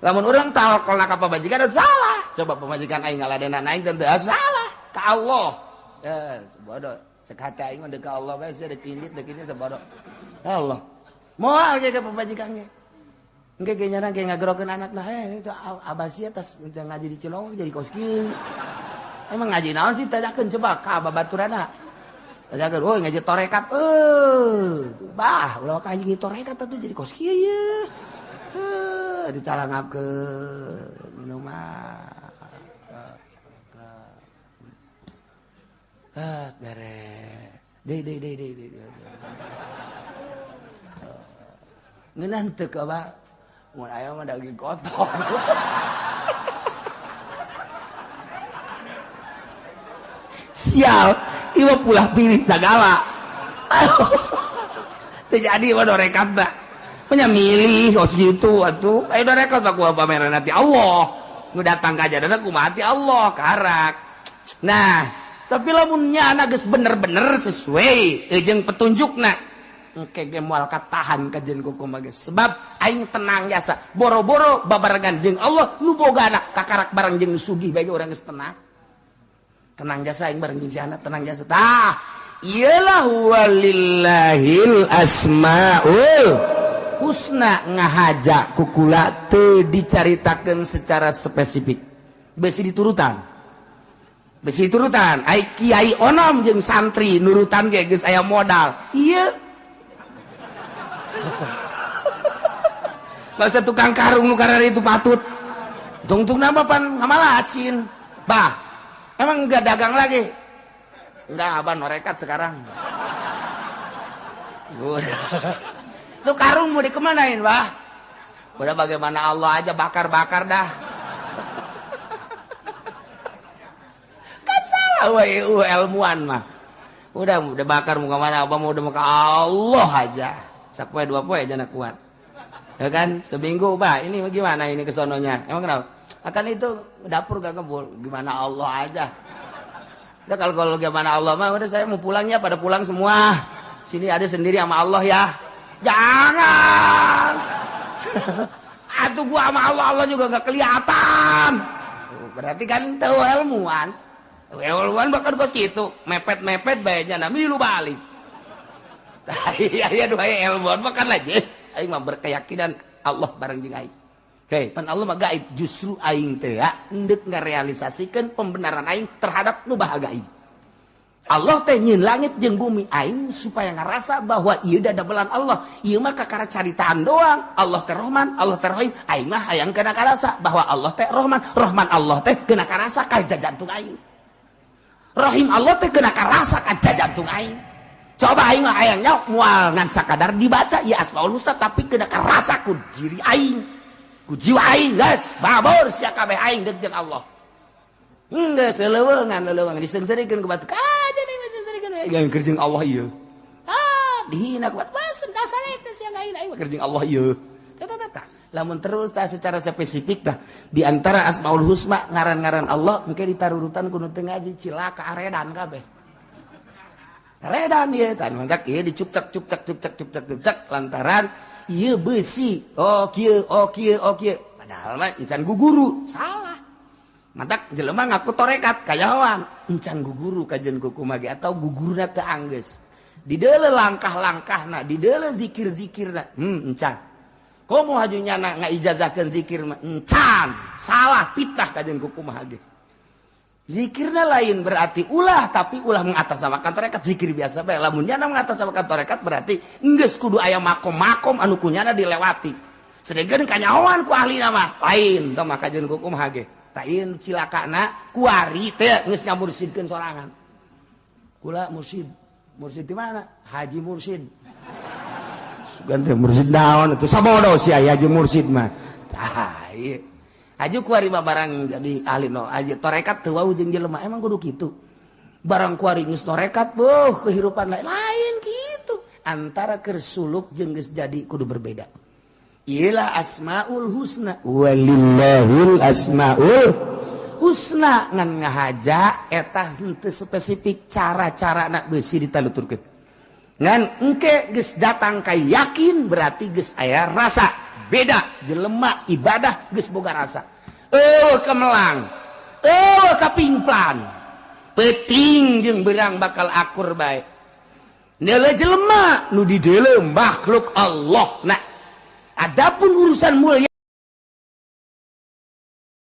Lamun urang tawakal ka pamajikan salah. Coba pamajikan aing ngaladenan aing teh salah ka Allah. Bodoh. Cek hati aing mah deuk ka Allah bae sia deuk indit deuk ini sabodoh. Allah. Moal ge ka pamajikan ge. Engke ge nyana ge ngagerokeun anakna, itu abah sia tas ngaji di Cilongok jadi kos kieu. Emang ngaji naon sih tanyakeun coba ka babaturana. Tanyakeun, oh ngaji torekat. Bah, ulah ka ngaji torekat atuh jadi kos kieu ye. Dicalangapkeun minuman. Beres. Deui deui deui deui. Ngeunah teu ka bah. Mun aya mah daging kotor. Sial, ieu mah pulah pilih sagala. Teu jadi mah dorekat tah. Nya milih kos gitu atuh. Ayo dorekat mah kumaha pameran ti Allah. Nu datang ka jadana kumaha ti Allah karak. Nah, tapi lamun nya geus bener-bener sesuai jeung petunjukna. Engke ge moal katahan ka jeung kumaha geus. Sebab aing tenang jasa. Boro-boro babarengan jeung Allah nu boga anak kakarak bareng jeung sugih bae urang geus tenang. Tenang jasa aing bareng jeung si anak tenang jasa. Tah, iyalah walillahil asmaul husna ngahaja kukula teu dicaritakeun secara spesifik. Besi diturutan. Besi diturutan. Ai kiai onom jeung santri nurutan ge geus aya modal. Ieu masa tukang karung nu karari itu patut. Tungtung nama pan ngamalacin. Bah, emang enggak dagang lagi? Enggak, abang norekat sekarang. Udah. Itu karung mau dikemanain, bah? Udah bagaimana Allah aja bakar-bakar dah. Kan salah weh ilmuan mah. Udah bakar mau kemana? Abang mau udah mau ke Allah aja. Sapoe dua poe aja nak kuat. Ya kan? Seminggu, bah, ini gimana ini kesononya? Emang kenapa? Akan itu dapur gak kebul. Gimana Allah aja. Udah kalau gimana Allah mah udah saya mau pulangnya pada pulang semua. Sini ada sendiri sama Allah ya. Jangan. Atuh gua sama Allah, Allah juga gak kelihatan. Berarti kan tahu ilmuwan. Ilmuwan bahkan kos gitu, mepet-mepet bae nya milu balik. Iya dua ilmuwan bahkan lagi. Aing mah berkeyakinan Allah bareng jeung aing. Hei, pan Allah mah gaib, justru aing teh endek ngarealisasikeun pembenaran aing terhadap nu baha gaib. Allah teh nyeun langit jeung bumi aing supaya ngarasa bahwa ieu dadamelan Allah. Ieu mah kakara caritaan doang. Allah teh Rahman, Allah teh Rahim. Aing mah hayang kana karasa bahwa Allah teh Rahman, Rahman Allah teh kena karasa ka jajantung aing. Rahim Allah teh kena karasa ka jajantung aing. Coba aing mah hayang nya moal ngan sakadar dibaca ieu Asmaul Husna tapi kena karasa ku diri aing. Ku jiwa aing geus babor sia kabeh aing deuk jeung Allah. Geus leuweungan diseungseurikeun ku batu. Kaja deui diseungseurikeun we yang keur jeung Allah ieu. Ah, dihina ku batu. Basen dasarek sia aing aing keur jeung Allah ieu. Tah tah tah. Lamun terus tah secara spesifik tah di antara Asmaul Husna ngaran-ngaran Allah engke ditarurutan ku nu teu ngaji cilaka aredan kabeh. Aredan ieu tah mangga ieu dicuktek cuktek cuktek cuktek cuktek lantaran ieu besi. Oh kieu, oh kieu, oh kieu. Padahal mah encan guguru, salah. Mantak jelema ngaku torekat kayawan, encan guguru kajen kuku mage atau guguruna teu anggeus. Dideuleu langkah-langkahna, dideuleu zikir-zikirna. Encan. Komo haju nyana ngaijazahkeun zikir mah encan, salah fitnah kajeun ku kumaha ge. Zikirna lain berarti ulah, tapi ulah mengatasnamakan tarekat, zikir biasa bae. Lamun nyana mengatasnamakan tarekat, berarti geus kudu aya makom-makom anu kunyana dilewati. Sedengkeun kanyahoan ku ahli mah lain tah mah kajeun ku kumaha ge. Tah, ieu cilakana kuari teh geus ngamursidkeun sorangan. Kula mursid. Mursid di mana? Haji Mursid. Sugan teh mursid naon itu, sabodo sia Haji Mursid mah. Tah, ieu. Aju kuari mah barang jadi ahli no aja torekat teu wau jeung jelema, emang kudu kitu. Barang kuari geus torekat, buh, kehidupan lain lain kitu. Antara keur suluk jeung geus jadi kudu berbeda. Iyalah asmaul husna, walillahil asmaul husna, ngan ngahaja eta henteu spesifik cara-cara nak beusi ditaluturkeun. Ngan engke geus datang ka yakin, berarti geus aya rasa beda. Jelema ibadah geus boga rasa, eueuh kemelang, eueuh kapingplan, peuting jeung beurang bakal akur bae. Neuleuh jelema nu dideuleu makhluk Allah. Nah, adapun urusan mulia